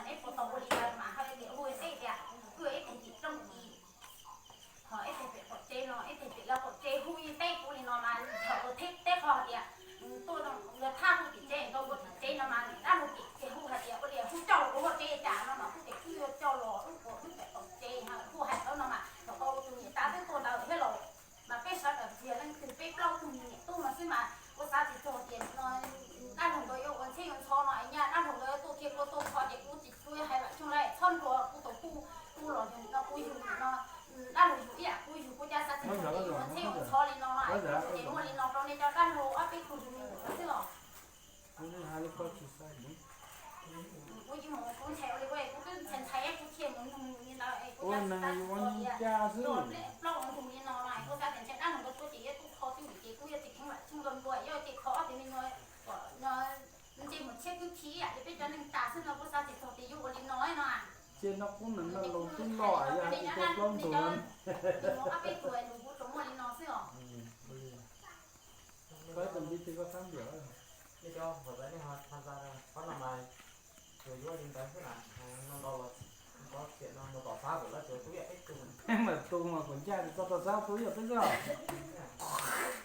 Neb puas tau ua li ntawd mas hais tias hu ib teg tias, hu ib teg tim rooj i, ho ib teg pem qaum tsev no, ib teg pem lawv qaum tsev, hu ib teg kuv li no mas thaum teb teb qho tias tuaj lawv thaj hu tim tsev, tau ua tim tsev no mas dab laug ces hu hais tias ua li hu coj los ua hauv tsev cas no mas kuv ces kuj yuav coj los lub ua lub pem qaum tsev, hu hais tau no mas thaum tau tus niam tab twb tuaj ntawd thiab los. Mas peb sawv daws txiv leej twg peb plaub tug niam tub no xwb mas kuv xav tsis txog tias no dab laug ntawd yuav ua ntxheb ua ntxhov no, nyaj dab laug ntawd tuaj kiag tuaj tuaj kho ces kuv tsis txhob hais vam tseeb lawm, txhob nrog kuv tus kuj kuv los yog no kuv yug no, dab laug yug ib yam kuv yug kuv cas xav tsis txog tias yuav ua ntxheb ua ntxhov li no. Ces muaj li no rau nej cov dab laug ob peb tug tus me nyuam xwb os. Kuv yeej mus kuv ntshai ua li kuv, kuv twb ntshai ntshai kuv thiaj mus nug li ntawd es kuv cas xav tsis txog tias tuaj plaub ua ntug li no no es kuv xav tias ntshe dab laug ntawd tuaj ces yuav tuaj kho twj ywm ces kuv yuav tsis kheev vam tseeb nrog ntua, yuav ces kho ob tug me nyuam kom no ntsej muag tshiab kwb khi ib yam li peb cov neeg tas xwb no, kuv xav tsis txog tias yuav ua li no no. Cia no qub nws noj los twb loj yog hais tias tuaj plaub ntug. Ob peb tug nug kuv tsuas muaj li no xwb os. Koj ib tug npib twg koj thab npiam. Qhov no mas tsuas yuav li ntawd xwb na, no ntau los, ntau tiam no mus tom xav kuv lawv tsuas tub yam peb tug. Peb mas tu mas kuv ncaj tsis tau tom xav tu yam peb tug.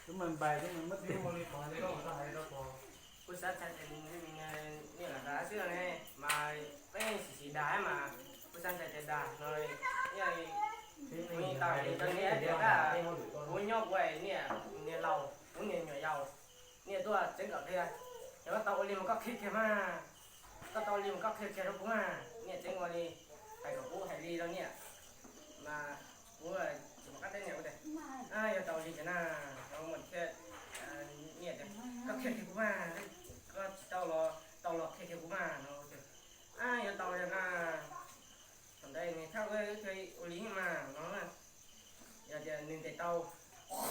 Tus mas npais tus mas muab twb ua li qhov li koj mus tau hais rau kuv. Kuv xav txhais tias niam lam nrad xwb ne mas peb sim sim dag mas kuv xav txhais tias dag no, kuv yeej tau hais li rau nej tias kuv nyob kuv niam, niam laus, kuv niam nyuam yaus, niam tuaj tseev kom qhia, yog koj tau ua li mas koj qhia kiag mas, koj tau ua li mas koj qhia kiag rau kuv mas, niam tseev ua li, hais kom kuv hais li rau niam mas kuv tsis pom qab teb niam ua tias, yog tau li ces na, mus thiab, niam tias koj qhia kiag kuv mas, koj tsis tau los tau los qhia kiag kuv mas no, yog tau li na. Thaum ntawd nws thaj ua li mas no, yog tias nws ntes tau,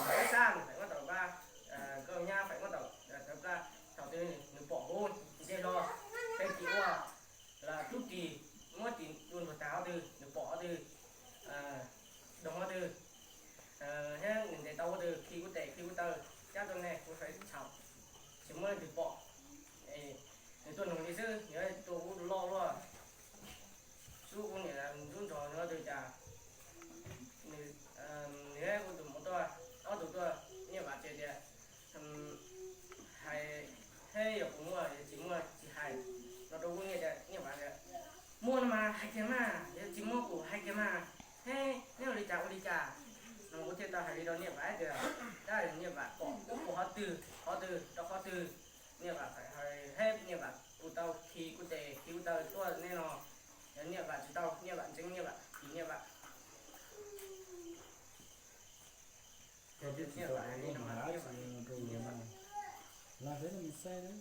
peb sab nws feem muab tau pab, nkauj nyab feem muab tau, thaum twg nws pom huv ntsej hlo, peb tis ua, los tub tis muab tis dua ntuag tag qhov twg nws pom qhov twg, doog qhov twg, thiab nws ntes tau qhov twg khi kuv tes khi kuv taw, cab tuaj ne kuv sawv tshau, tsis muaj leej twg pom. Nws tuaj noog li xwb, nws tuaj ub loj luaj, xub kuv niam ntub nrog nws qhov twg cas, nws, nws kuv tus muam tuaj, ob tug tuaj, Niaj Vam tsis tias hais, thiab yog kuv muaj yog tsis muaj tsis hais, no rau kuv niam tias Niaj Vam tias muaj no mas hais kiag mas, yog tsis muaj kuv hais kiag mas, thiab neb ua li cas ua li cas, no kuv thiaj tau hais li rau Niaj Vam tias, tab Niaj Vam pom kuv qhov twg qhov twg rau qhov twg, Niaj Vam hais, thiab Niaj Vam kuv tau khi kuv tes khi kuv taw tuaj nej no, yog Niaj Vam tsis tau, Niaj Vam ntseeg Niaj Vam, Niaj Vam. Koj twb tsis tau ua lub npa dab tsi rau luag no, lag peb tau mus xaib na.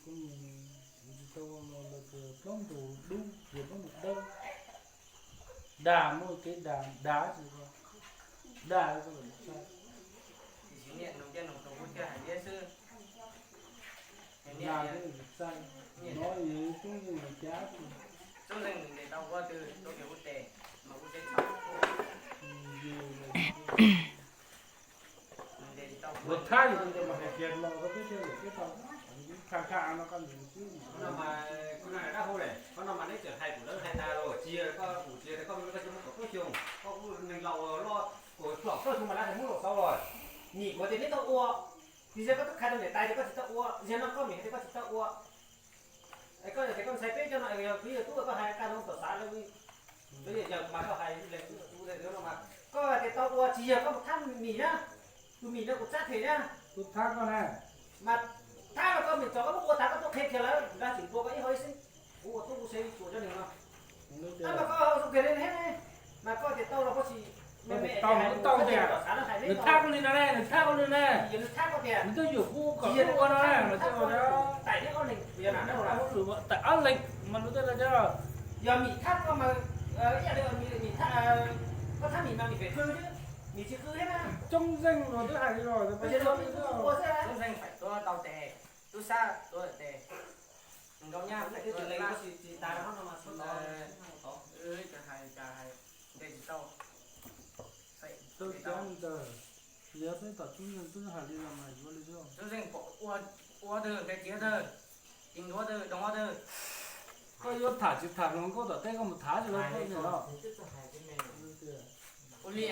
Koj mus tsis tau los lawv tias plaub ntug dub, tias plaub ntug dawb. Dag muaj kev dag, dag tsis dag, dag tsis txais. Dag tsis txais, no yus tub yus cab. Luag thab yus tus ntawd mas hais kiag los rau peb sawv daws thiab tau. Kha kha no koj mus xwb. Qhov no mas kuv na dab hu ne, qhov no mas neb tseem hais kuv lawv hais tas los tsis yog koj, kuv tsis yog koj, koj tsis muab kom tuaj xyoo, koj kuj neeg laus loj, kuv txom koj xyoo mas lawv hais muab los xauv los. Nim kuv tias neb tau ua, tsis yog koj twb qhia rau niam tais tias koj tsis tau ua, yog no koj nim hais tias koj tsis tau ua. Koj yog tias koj ntxhais peb cov no yog kwv yog tub koj hais kaj ntug tom xav lawv, yog mas koj hais leej twg no mas koj tias tau ua tsis yog koj mus thab mis na, tus mis no kuv tsab them na. Kuv thab koj na. Mas thab los koj mis txog koj muab ua tas koj tuaj qhia kiag lawv, lawv tseem tua koj ib hau ib xwb. Kuv ua tub kuv seb tsuas cov neeg no. Ab mas koj ua kiag li thiab ne, mas koj tias tau los koj tsis me me tau, tau tias nws thab koj li no ne, nws thab koj li ne, nws thab koj tias nws twb yuam kuv kom kuv ua no ne, mas tais neb ob leeg yog nam tais ob leeg mas lus tej no cov. Yog mis thab koj mas ib yam li mis thab, koj thab mis mas mis pem qw xwb, mis tsis qw thiab na. Coob zeej luag twb hais los ua xwb, coob zeej feem tuav tau tes, tub sab tuav tes, nkauj nyab feem tuav tes, tsis tas no mas tsis tau, hais cas hais ntes tsis tau. Tau cab ntawd, yog peb tom coob zeej twb hais li los mas yuav li xwb. Coob zeej pom ua, ua twg ntes tsis tawg. Koj yuav tham tsis tham hluas nkauj tom teb koj mus tham tsis los koj niam los. Ua li,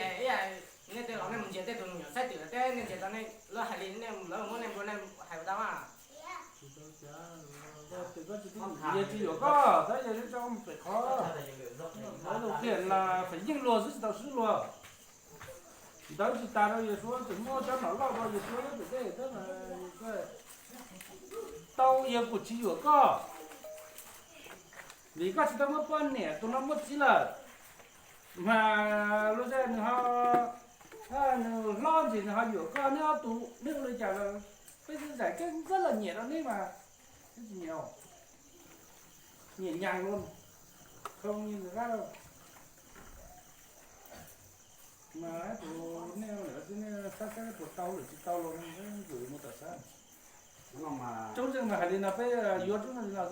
nej tej laus nej mus ntsia tej tus me nyuam xaib twm teb, nej ntsia tau nej lawv hais li, nej lawv muab nej nplua nej hais ua tau mas. Yog tsis yuam koj tab yog tso mus pem qhov lawv lug pliam las feem yeej luag xwb tsis tau swb luag. Ntawd tsis tas rau Yexus tseem muaj cov nom loj rau Yexus lub pem tej tab mas tau yog kuv tsis yuam koj. Vim koj tsis tau muab poj niam tus no muab txiv lawm, mas lub zej nws ho, nws hlob ntsis nws ho yuam koj, neb ob tug neb ua li cas los peb txawj zais keb ntxab los nyiam rau neb mas, neb tsis nyiam, nyiam nyas luaj, khoo li nws qab mas tus nej lawm xwb, nej xav saib puas tau lawm tsis tau los nws mus tom sab. Tub zeej mas hais li no peb yuav tub zeej li no xwb.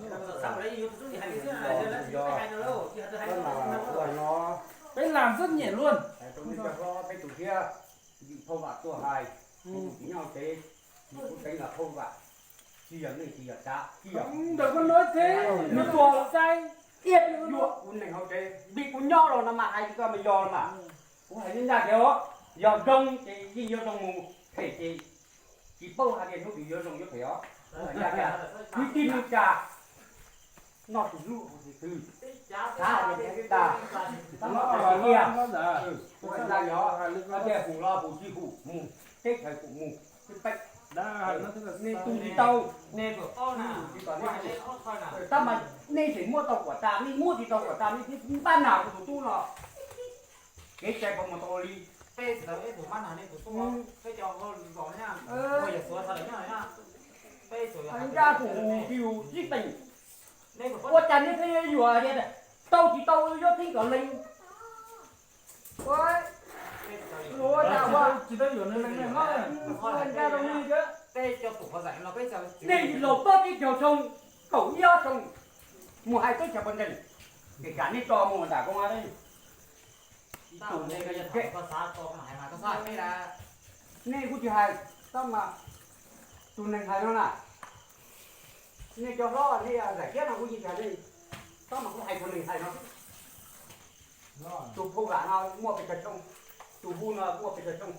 Peb lam xwb nyiam luaj. Peb tus thiab, yim phauj vam tuaj hais, kuv tsis nyob hauv tsev, kuv teev los phauj vam, tsis yog nej tsis yog tsav, tsis yog ntawm koj lub tsev, nws tuag lawm sai, ib yuav kuv neeg hauv tsev, vim kuv nyob los no mas hais li koj mas yog los mas. Kuv hais li ncaj tias yog zoo ces yeej yuav zoo mus, phem ces tsis paub hais tias hnub twg yuav zoo yuav phem os. Kwv tij neej tsa, noj tus hlub tus twg, xav hais tias tas, kuv hais ncaj yog, hais tias hum los hum tsis hum mus, teb chaws hum mus, nej tu tsis tau, tab mas nej tseem muab tau kuam tag, nej muab tsis tau kuam tag, nej npaj nag kuv tus tub no. Kev cai puas mus tau li? Peb tsis tau ib tug mab nag nej tus tub, peb cov hauj lwm los nyaj, ua yam suav txog lawm nyaj, peb tsis ncaj tus tis yus zib peem. Ua cas nej thiaj yuam tias tau tsis tau yuav theeb kom lees? Tsis tau yuam nws lees no, ua ncaj rau nej thiab. Nej laus pab teb chaws xyoo kaum ib ob xyoo mus hais teb chaws pos ntsees, ces kam nej tso mus nram koob ab. Nej kuj tsis hais, tab mas tus neeg hais no na, nej cov hlob nej zam kiab no kuj yeej tsis hais, tab mas kuj hais tus neeg hais no. Tus phauj vam no muaj pes tsawg xyoo, tus hu no muaj pes tsawg xyoo.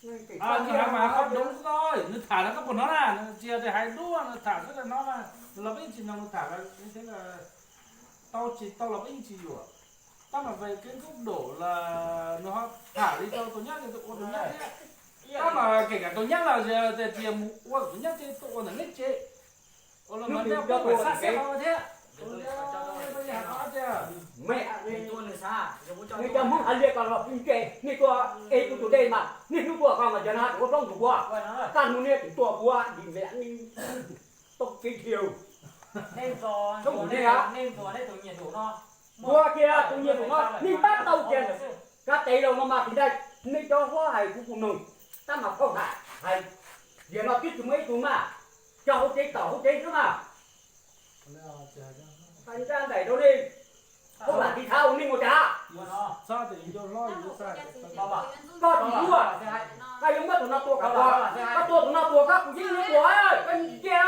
Nws hais mas qhov doob xwb, nws tham no koj puas hnov na, nws tsis yog tias hais duab, nws tham xwb no na, los peb yeej tsis mloog nws tham, tau tsis tau los peb yeej tsis yuam. Tab mas về cái góc độ là nws ho tham li rau tus nyab ces tus ua tus nyab thiab. Tab mas kể cả tus nyab los tias mus ua tus nyab ces tus ua ntawm neb tsev, ua los mas nej peb ua sab xeb qhov thiab. Nws cov Hmoob hais liam kom los pw ntse, nej tuaj ev kuv tus dej mas niaj hnub tuaj ko mas cov no ua plaub ntug kuv, kaj hnub niaj hnub tuaj kuv dim me toob kev dhia. Toob kuv nej a, kuv kiag tus nyiam tus no nej pab tau kiag. Kav tes los no mas tis ntag, nej cov hlob hais kuv kuj mloog, tab mas phauj hais, hais tias no twb tsis muaj ib tug mas, cov hauv tsev tom hauv tsev xwb mas. Hais ncaj nraim rau nej, hauj lam tiv thaiv ua nej mus cas. Koj tsis yuav, koj yuav muab tus no tua kuv, koj tua tus no tuag koj kuj yeej yuav tuag, koj ntsia,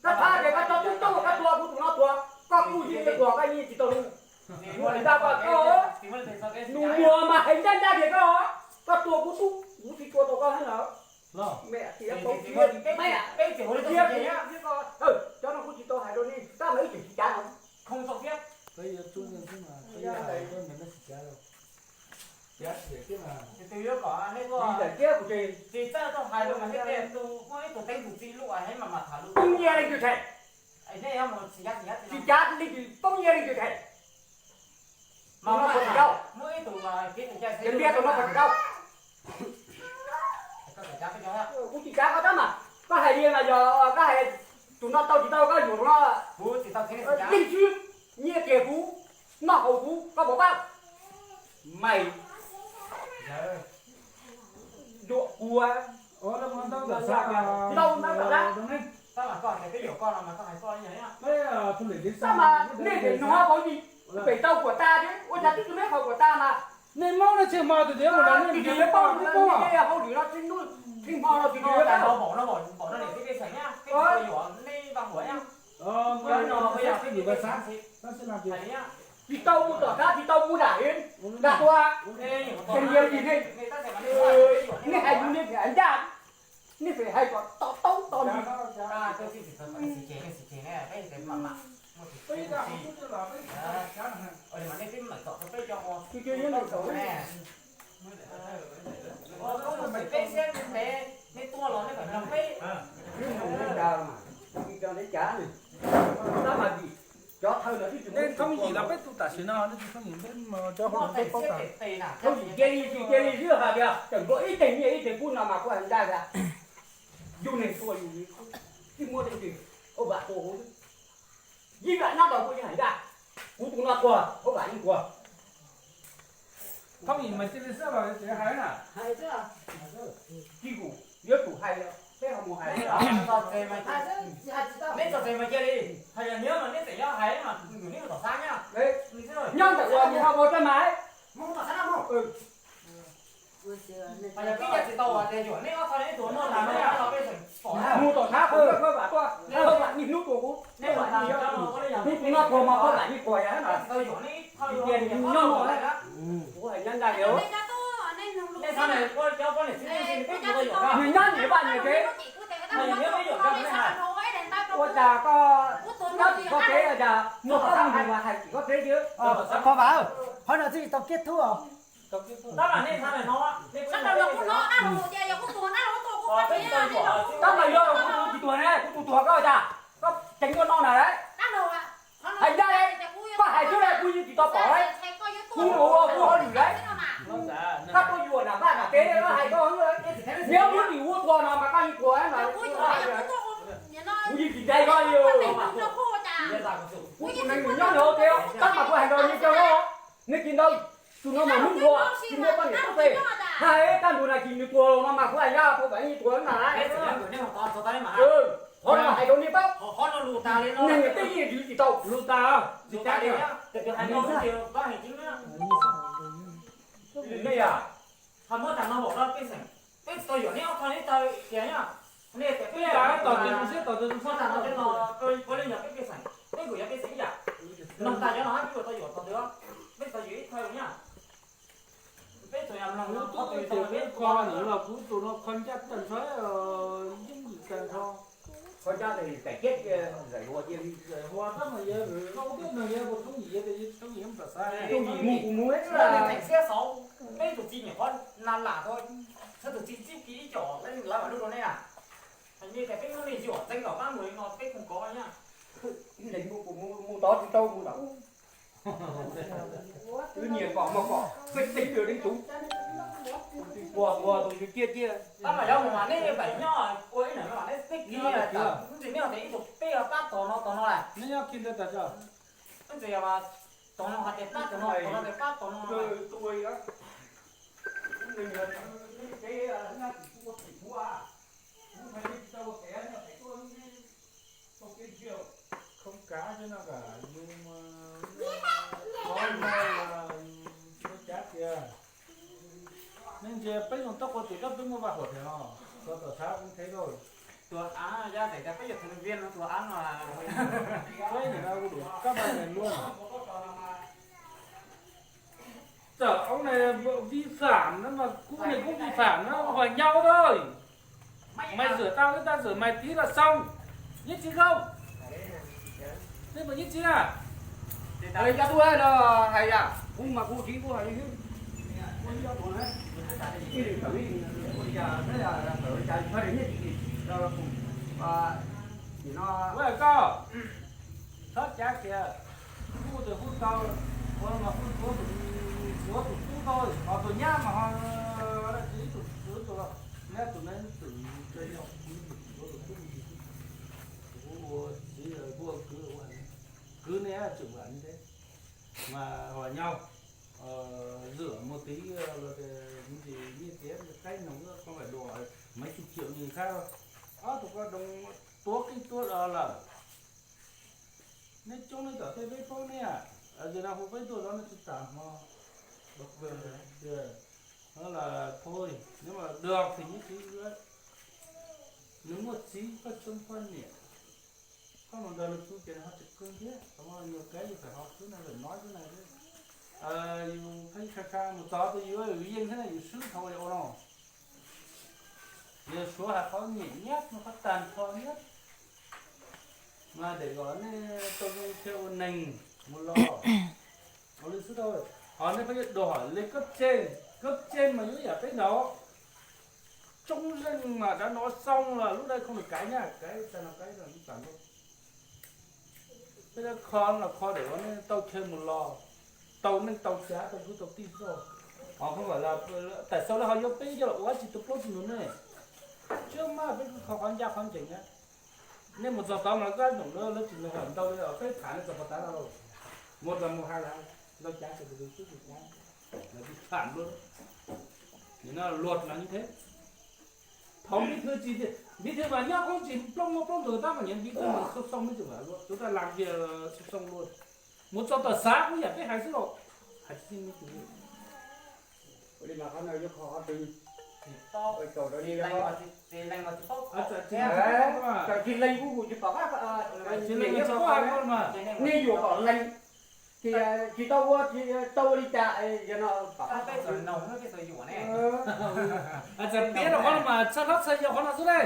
koj thab tias koj tso tub coob koj tua kuv tus no tuag koj kuj yeej yuav tuag, koj yeej tsis tau lus. Nus muag mas hais ncaj ncaj tias koj, koj tua kuv tub kuv tsis tua tau koj thiab na. Cov no kuv tsis tau hais rau nej tab mas ib txwm tsis cav no. Tsis txawj tau hais rau mas thiaj tias tus muaj ib tug teeb tus txi lub heev mas mas tham lus poob nyiaj leej twg them. Tsis cav leej twg poob nyiaj leej twg them. Mas no puas tsis tau? Cov ntiag tus no puas tsis tau? Kuv tsis cav koj tab mas koj hais li mas yog koj hais tus no tau tsis tau koj yuam tus no. Yeej swb nyiaj kiag kuv, noj haus kuv, koj puas paub? Maiv, yuam kuv, ntau ntau tab mas nej pem tau kuam tas thiab ua cas twb tsis muaj qhov kuam tas mas. Nej Hmoob no tsis hmo tus twg mus los nej yuav paub, nej hauj lwm no tsis hnub tsis hmo no tus twg yuav paub. Tsis tau mus tom qab, tsis tau mus dam heev, dag tua, tseem yog li nej, nej hais yus nej phem ncaj, nej phem hais kom to taub to ntsis. Peb siab ntev, nej tuaj los nej pheej mloog peb. Peb mloog peb dag mas, tsis cov ntev cav ne, tab mas vim cov thawj no twb tsis muaj. Thoob yim los peb tu tam sim no, thoob yim peb cov hauj lwm peb paub tas. Thoob yim cia li, cia li xwb hais tias tseem nkaus ib teg nyiaj ib teg kub no mas kuv hais ncaj tias yus neeg tuaj yus tsis muaj leej twg, ua vam tuaj huv xwb. Ib vam nab ntaus kuj yeej hais ncaj, kuv tus no tuag, ua vam yeej tuag. Thoob yim mas cia li xwb los tseem hais na. Tsis kum, yuav tsum hais, peb ho mus hais. Neb txog tsev mas cia li, hais yog nyob mas neb tseem yuav hais mas neb mus tom xab nyob. Nyob ntawm uas mus ho mus rau mas. Hais yog peb nyob tsis tau uas tias yuam neb ob txhais neb tus muaj tas neb los peb tseem pom. Mus tom xab kuv muaj phaj vam tuaj, phaj vam niaj hnub tus kuv, neb ua li yog kuv tus no tuag mas phaj vam yeej tuag yog na. Tias nyob no kuv hais nyob ntag li. Nws nyob nyias vaj nyias tsev, ua cas koj nyob tim koj tsev ua cas muaj koj tus mas hais tim koj tsev xwb. Phaj vam, qhov no twb tsis tau kết thúc os. Tab mas yog kuv tus tsis tuag ne, kuv tus tuag koj ua cas, koj ceev koj noj na lauj. Hais ncaj lauj, koj hais xwb lauj, kuv yeej tsis tau pom lauj. Kuv ua kuv hauj lwm lauj. Koj tuaj yuam nram vaj nram tsev koj hais koj, nyob kuv nim ua tuag no mas koj yeej tuag na. Kuv yeej tsis dai koj li. Kuv tus neeg nyob nram hauv tsev, tab mas kuv hais nrog nws cov, nws tsis ntau, tus no mas hnub ua tsis muaj poj niam txoj tes, hais kaj ntug na tsis nws tuag los no mas kuv hais yog phaj vam yeej tuag na. Qhov no hais rau nej paub, neeg tej yeej yus tsis tau lus tas, tsis tas li. Nej yog, ho muab tag no hauv no pej xeem, peb tsis tau yuam neb ob qho neb taw tias nyob, nej tias peb tos tus zoo siab tos tus zoo siab, ua li yog peb pej xeem, peb kuj yog pej xeem ib yam. Mloog tas cov no hab peb yuav tau yuam tau twg, peb tau yuam ib thawj nyob. Peb tsuas yog mloog kuv tus no, peb kho ntawd los kuv tus no kho ncaj tag nrho, yeej yim tag nrho. Kho ncaj ces daim kiab cia zais hua cia li. Zais hua tab mas yog koj ua peb mloog yog kuv thoob yim, yog tias thoob yim mus tom xav, thoob yim mus kuv mus, teem siab xauv, peb tus txiv nyuam qhuav na lam tau, txhua tus txiv txib kiv ib co, peb lawv mam lub rau nej na. Hais tias peb muab nej yuam txeeb kom pab mus li no peb kuj kov nyab. Mus kuv mus, mus tod tsis tau mus ntawd. Wb nyias kom muaj kom peb teeb dua deeb tub, tus tuag tuag, tus ciaj ciaj. Tab mas yog mus mas nej pem nyob ua ib nab mas nej peb kiv, ntsis nej tias ib tug peb pab tog no tog no lawm. Neb nyob kiag ntawd tas tso. Ntsis yog mas tog no hais tias pab tog no, tog no tias pab tog no. Khoom kav xwb no kam yus, qhov no yus ua cav tias, nej ntsia peb zoo toj qua tim koj peb muaj vaj huam tiag no, txog tom tshav kuv thev rau. Tus av ya daim tias peb yog thành viên no tus av no. Peb nim no ua dum kab vaj luaj. Txawm ông này vi phạm nó mà, cô này cũng vi phạm nó, hòa nhau thôi. Mày rửa tao với tao rửa mày tí là xong. Nhất trí không? Thế mà nhất trí nào? Ê, cov tub no hais yam kuv mas kuv tsis kuv hais li xwb. Kuv tsis cov tuag na. Ib li tawm ib li, ua li cas, tawm li cas, nim no txhob cav kiag, kuv tus kuv tau, ua mas kuv tuav tus, tuav tus tub tau, ho tus nyab mas ho ib tug, tus nyab tus na tus, kuv tus tub, kuv ua txiv kuv ua kwv, kwv nej tseem vam li thiab. Mas hòa nhau, rửa một tí, rồi thì những gì như thế, cái nồng nó không phải đùa, mấy chục triệu nghìn khác đâu. Ơ, tụi con đồng tuốt cái tuốt, ờ, lở. Nói chung nó tỏ tên Facebook nè. Ở Việt Nam Facebook tôi nói nó chỉ tạm ho. Độc quyền rồi. Đó là thôi, nếu mà được thì nhất trí nữa. Nếu mà trí có chung quan niệm. Koj mus nrog lwm tus ces nws ho tsis kawg thiab, thaum no yus kav yus txawm ho xwb no lawm no xwb na. Yus pheej kha kha mus txog tus yus yeej thiab na yus swb thaum ua no. Yog suav hais qhov nyem nyab no qhov tag nrho nyab. Mas daim kom nej tau zoo thiaj ua neeg mus los. Ua li xwb tau. Ho nej pheej yuav đòi hỏi lên cấp trên, cấp trên mas yuav yam peb nraud. Tsoom zeej mas dav no xoo los lub dai không được cái nha, cái tag no cái là tam lub. Peb dab kho los kho daim uas nej tau chaw mus los, tau neej tau tsav tau kwv tau tij xwb. Ho không phải là, tại sao lawv ho yuav peb coj los ua dab tsi tu plaub tu ntug ne? Trước mắt peb kuj kho qhov ncaj qhov ncees na. Nej mus txog tod mas lawv kab zoom lawv tsis nug ntau li os, peb tham nej txog puas tas no lauj. Mus txog mus hais lawv, lawv cav tsis tus twg twb tsis cav, lawv tsis tham luaj. Nim no luật là như thế. Thaum bí thư tsis, bí thư mas nyob koob tsis plaub muaj plaub ntug tab mas nyiam bí thư mas xoo xoo me ntsis luaj, chúng ta làm việc xoo xoo luôn. Mus txog tom xav kuj yam peb hais xwb los hais tsis txij me ntsis. Ua li mas qhov no yuav kho qhov twg? Tau li tsis lees kuj kuv tsis pom qab, nej yuav kom lees, ces tsis tau ua, tsis tau ua li cas, yog no pom qab. Peb txawm noog, peb txawm yuam ne. Txawm piav rau qhov no mas txhaj hlab txhaj yau qhov no xwb ne.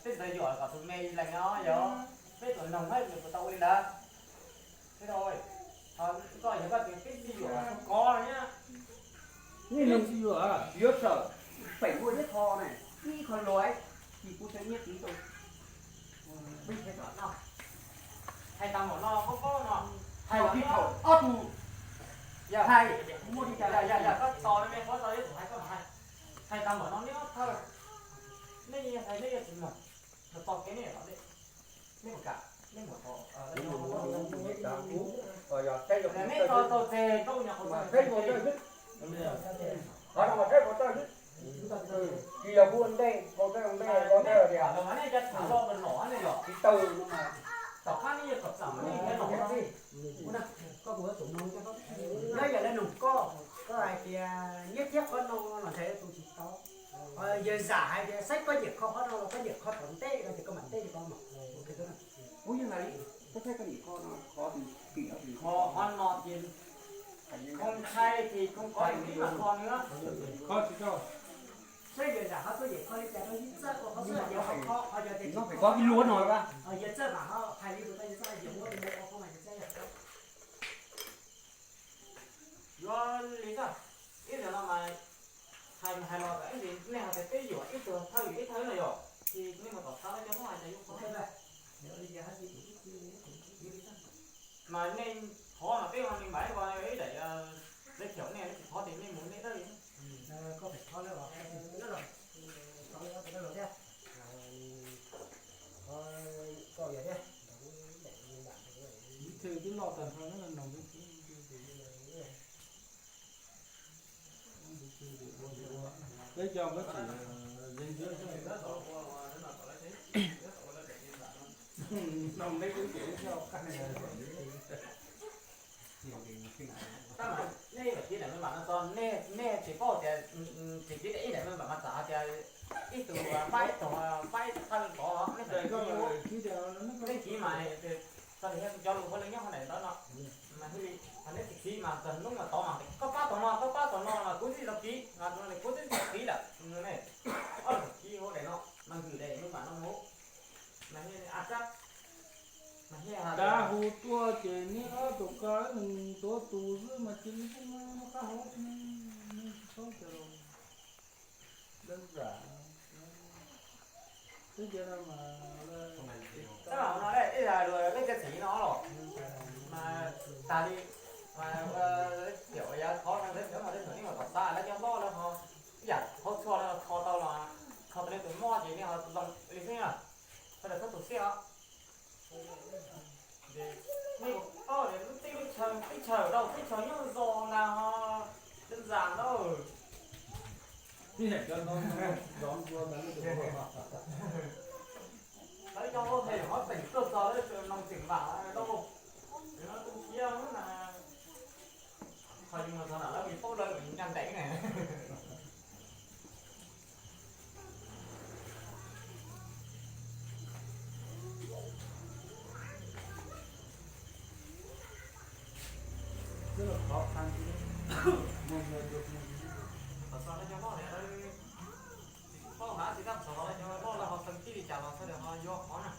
Peb txawm yuam kom tus me lees no yog, peb txawm noog, peb txawm tau ua li ntawd. Thế thôi. Koj yog koj tias peb tsis yuam, koj kov thiab. Nej nug tsis yuam, yuav sawm, pem muaj ib qho ne, ib qho luag, ces kuv tseem nyiaj txiv rau. Peb tseem tom no, hais tag npaum no, koj koj no, hais tib thaum ob tug, hais muaj li cas, yog koj tos me qhov tau ib tug hais koj hais, hais tag npaum no neb ob thawj, neb hais neb yuav tsis mloog, los tos kev neb los. Neb tau tau tseg, qhov no mas saib qhov tawj xwb. Tsis yog kuv ua ntej, qhov tawj ua ntej, qhov tawj tias tsis tau, tom qab neb yuav kom txawm neb yuav los. Nyob yog lawv nug koj, koj hais tias nyiaj thiab qhov no los ntshe tus tsis tau. Yawg zam hais tias saib koj nyiam kho qhov no los koj nyiam kho tom ntej no ces koj mam teb rau koj mas. Ub, yeej hais li, koj saib koj nyiam kho no, kho, kho no ces không sai thì không có gì mà kho nữa. Kho tsis tau. Saib yawg zam ho tuaj nyiam kho li cas rau yawg txawj ua qhov xwb, yawg ho kho, ho yog tias no phải có cái lúa no ra. Yawg txawj mam ho hais li tus tau yawg txawj yawg ua li ua qhov mas yawg txawj. Yuav li xwb, ib zaug no mas hais mas hais los kom ib ntsis nej hais tias peb yuam ib tug thawj yuam ib thawj no yom, ces nej mus tom xav cov Hmoob hais tias yuav qhov mas nej thov mas peb ua li npaum ko ib daim, lawv thiaum nej tsis thov ces nej mus nej dawb li. Ib txhia twb loj tag nrho na, noog peb cov koj tseem zeeg ntsia xwb. Noog peb kuj tseem ib txhia. Nej tsis paub tias tsis tib ib daim me npam mas txawm hais tias ib tug pab ib tug, pab ib tug thawj tod, nej tsis, nej tsis mas txog tias cov lus hauj lwm nyob hauv daim ntawv no mas thiaj li, neb tsis txiv mas txog hnub mas tod mas koj pab tog no, koj pab tog no mas kuv twb tsis tau txiv, kuv twb tsis tau txiv lawm ne. Ob leeg txiv hauv daim no mas hwm daim me npam no mus. Mas a tsab, mas hiaj has, tab hu tuaj ces neb ob tug ko nws tuav tus xwb mas cia li pub muab qab hau, neb tsis paub cas los. Đơn giản. Twb cia no mas, tab sis no ib yam li peb cov txiv no los mas tas li, mas tiam yav thov no lawv cov no lawv tseem ib yam tom xav lawv cov hlob lawv ho ib yam hauv txhua lawv kho tau los kho tau nej tus mob ces nej ho zoo li xwb na. Sawv daws txhob tu siab os. Nej puas paub tias lub teb lub chaw, teb chaws rau teb chaws nyob zoo na ho, đơn giản ntag. Lawv cov hauj lwm hauv tseem tuaj txog lawv tseem noog tseem vam lauj. Lawv no tu siab na. Qhov yus mus txog ntawm lawv kuj paub lawv ncaj ntev ne. Xov no cov loj, loj tsis tau xov no cov loj lawm ho xeem tib li cas los sawv daws ho yuav qhov na.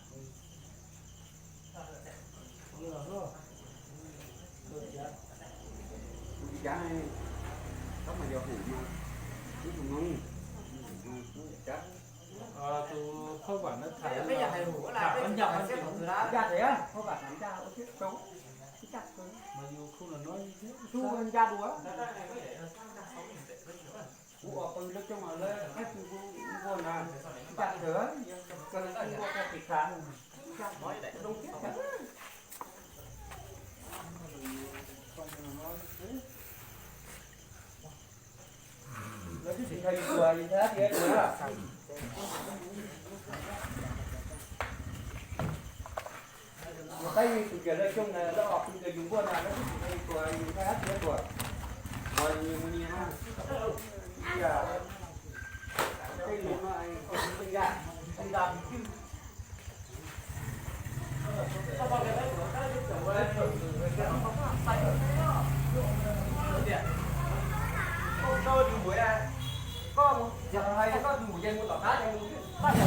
Kuv tsis cav, koj mas yog hum mas, kuv tus noog, kuv tsis cav. Tus phauj Vam no tham, tham ncaj, ncaj thiab, phauj Vam tham ncaj, ua thiab rau, ncaj kawg. Mas yus kuj los no thiab, kuj ncaj dua. Kuv os pw lawv coob mas lawv qab twg kuj nquag na, ncaj kawg, yog kawg kuj nquag koj pis khav, ncaj zoo thiab. Lawv twb tsis nrog yus tuag, yus ntshai tias tuag. Yus qab yus tus tias lawv coob na, lawv os pw tias yus nquag na, lawv twb tsis nrog yus tuag, yus ntshai tias tuag. Los yus mus nias na, ib yam tej lus no, ncaj, ncaj. Koj mus, koj mus, koj mus tom qab, koj mus tom qab, koj mus tom qab.